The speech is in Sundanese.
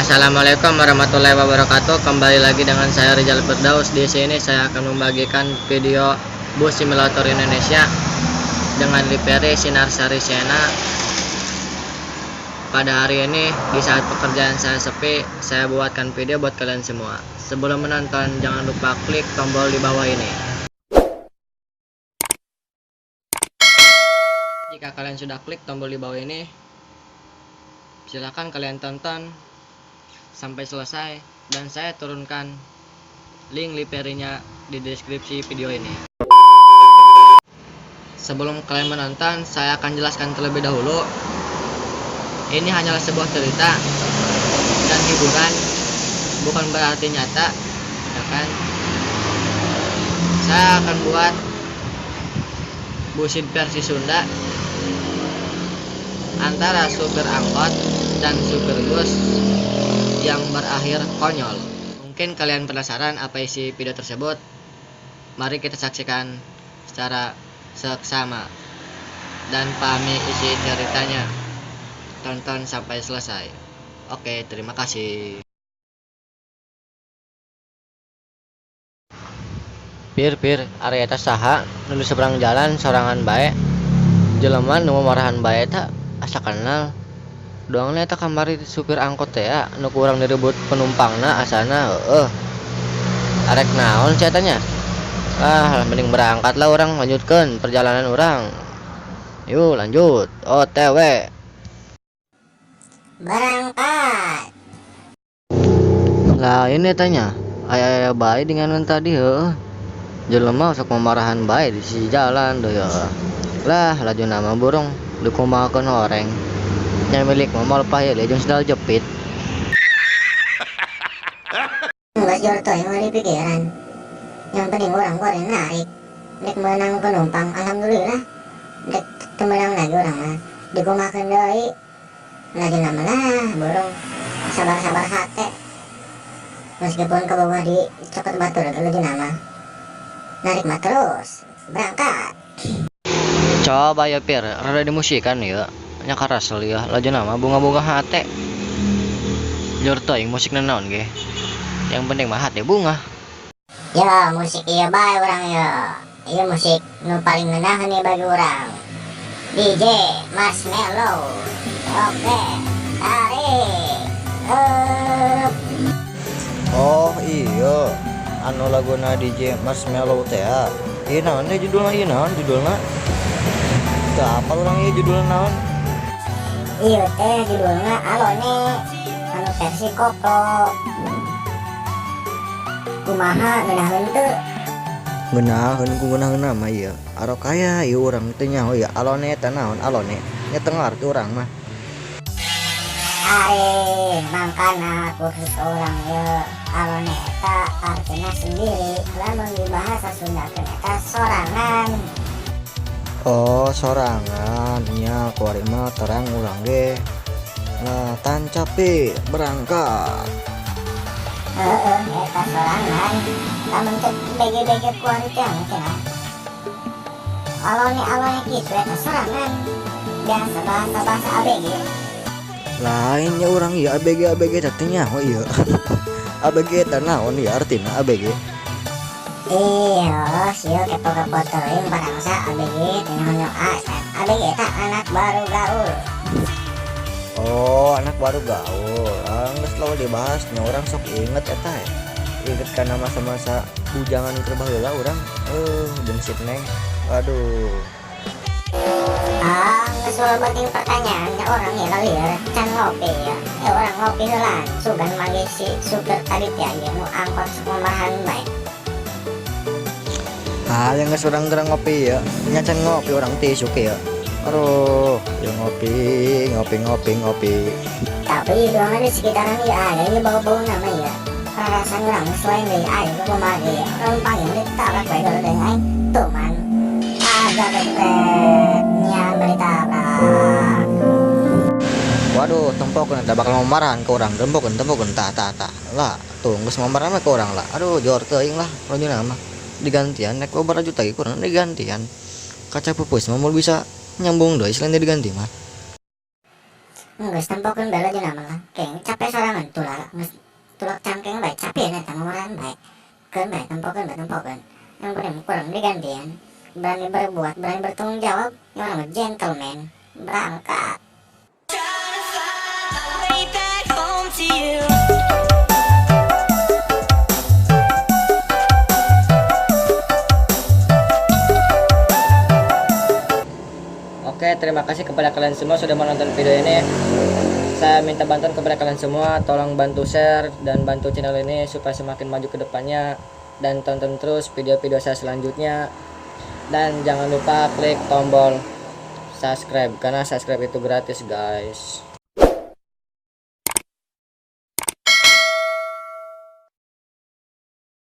Assalamualaikum warahmatullahi wabarakatuh. Kembali lagi dengan saya Rizal Firdaus. Di sini saya akan membagikan video bus simulator Indonesia dengan livery Sinarsari Sena. Pada hari ini, di saat pekerjaan saya sepi, saya buatkan video buat kalian semua. Sebelum menonton, jangan lupa klik tombol di bawah ini. Jika kalian sudah klik tombol di bawah ini, silakan kalian tonton sampai selesai dan saya turunkan link liverinya di deskripsi video ini. Sebelum kalian menonton, saya akan jelaskan terlebih dahulu. Ini hanyalah sebuah cerita dan hiburan, bukan berarti nyata, ya kan? Saya akan buat busit versi Sunda antara supir angkot dan supir bus yang berakhir konyol. Mungkin kalian penasaran apa isi video tersebut. Mari kita saksikan secara seksama dan pahami isi ceritanya. Tonton sampai selesai. Oke, terima kasih. Pir pir, ari eta saha nu di seberang jalan sorangan bae. Jelema nu marahan bae eta asa kenal. Doangna eta kamari supir angkot teh ya, nu kurang direbut penumpangna asana heueuh. Arek naon sia eta nya? Ah, mending berangkat lah orang, lanjutkeun perjalanan orang. Yuk lanjut, OTW. Berangkat. Lah ini tanya, aya-aya bae dengan tadi heueuh. Jelema sok mamarahan bae di sisi jalan deui ya. Lah laju nama burung dikumahakeun horeng. Nya milik mah moal pahil jeung sendal jepit. Geus jor teuing mah di pikiran. Yang penting urang goreng narik. Dek meunang penumpang, alhamdulillah. Dek teu meunang lagi urang mah. Dikumahakeun deui. Laju nama lah burung. Sabar-sabar hate. Meskipun ke bawah di cokot batur laju nama. Narik mah terus. Berangkat. Coba ya pir, rada dimusikan ya. Nya karasel ya, laju nama bunga-bunga hate. Jor teuing musikna naon ge. Yang penting mah hate bunga. Ya musik ieu bae urang ya. Ieu musik nu paling ngeunaheun ieu bagi urang. DJ Marshmello. Oke, tarik. Up. Oh iya, anu laguna DJ Marshmello teh ya. Ieu naon teh judulna, ieu naon judulna? Teu apal urang ieu judulna naon. Ieu teh judulna Alone, anu versi koplo. Kumaha ngeunaheun teu? Ngeunaheun ku ngeunaheun mah ieu. Arok aya ieu urang teh nyaho ieu Alone eta naon Alone. Nya teu ngarti urang mah. Ari mangkana khusus urang ieu Alone eta artina sendiri, lamun di bahasa Sunda teh eta sorangan. Oh sorangan nya kuari mah terang urang ge. Nah tancapi berangkat. Heeh, eta sorangan. Lamun cek BG-BG kuari teh cenah. Alone-alone kitu eta sorangan. Biasa bahasa-bahasa ABG. Lainnya urang ieu ABG ABG teh nyaho ieu. ABG eta naon ieu artina ABG? Iya, sia kepo-kepo teuing barangsa ABG teh nyaho A, ABG eta anak baru gaul. Oh, anak baru gaul. Ah, geus lawa dibahas nya urang sok inget eta ya. Inget kana masa-masa bujangan keur baheula urang. Jeung si Neng. Aduh. Ah, geus loba penting pertanyaannya orang ieu lieur can ngopi ya. Urang ngopi heula sugan manggih si supir tadi teh ieu nu angkot sok mamarahan bae. Ah, yang geus urang geura ngopi ya. Nya can ngopi urang tisuk ya. Aduh, ya ngopi, ngopi, ngopi, ngopi. Tapi doangan di sekitaran ieu aya ieu bau-bau nama ya. Perasaan urang selain deui aing kumaha ge. Urang panggil ditabrak bae kalau deui aing. Tuh man. Agak kepet nya ditabrak. Waduh, tempokeun eta bakal mamarahan ke urang. Tempokeun, tempokeun tah tah tah. Lah, tuh geus mamarahan mah ke urang lah. Aduh, jor teuing lah lanjutna mah. Digantian nek babaraha juta ge kurang digantian. Kaca peupeus mah moal bisa nyambung deui selain diganti mah. Geus tempokeun bae lajuna mah lah. Keng capek sorangan tulak geus tulak cangkeng bae capieun eta mamarahan bae. Keun bae tempokeun bae tempokeun. Yang penting kurang digantian. Berani berbuat, berani bertanggung jawab, yang orang mah gentleman. Berangkat. Oke, terima kasih kepada kalian semua sudah menonton video ini. Saya minta bantuan kepada kalian semua, tolong bantu share dan bantu channel ini supaya semakin maju ke depannya. Dan tonton terus video-video saya selanjutnya. Dan jangan lupa klik tombol subscribe, karena subscribe itu gratis guys.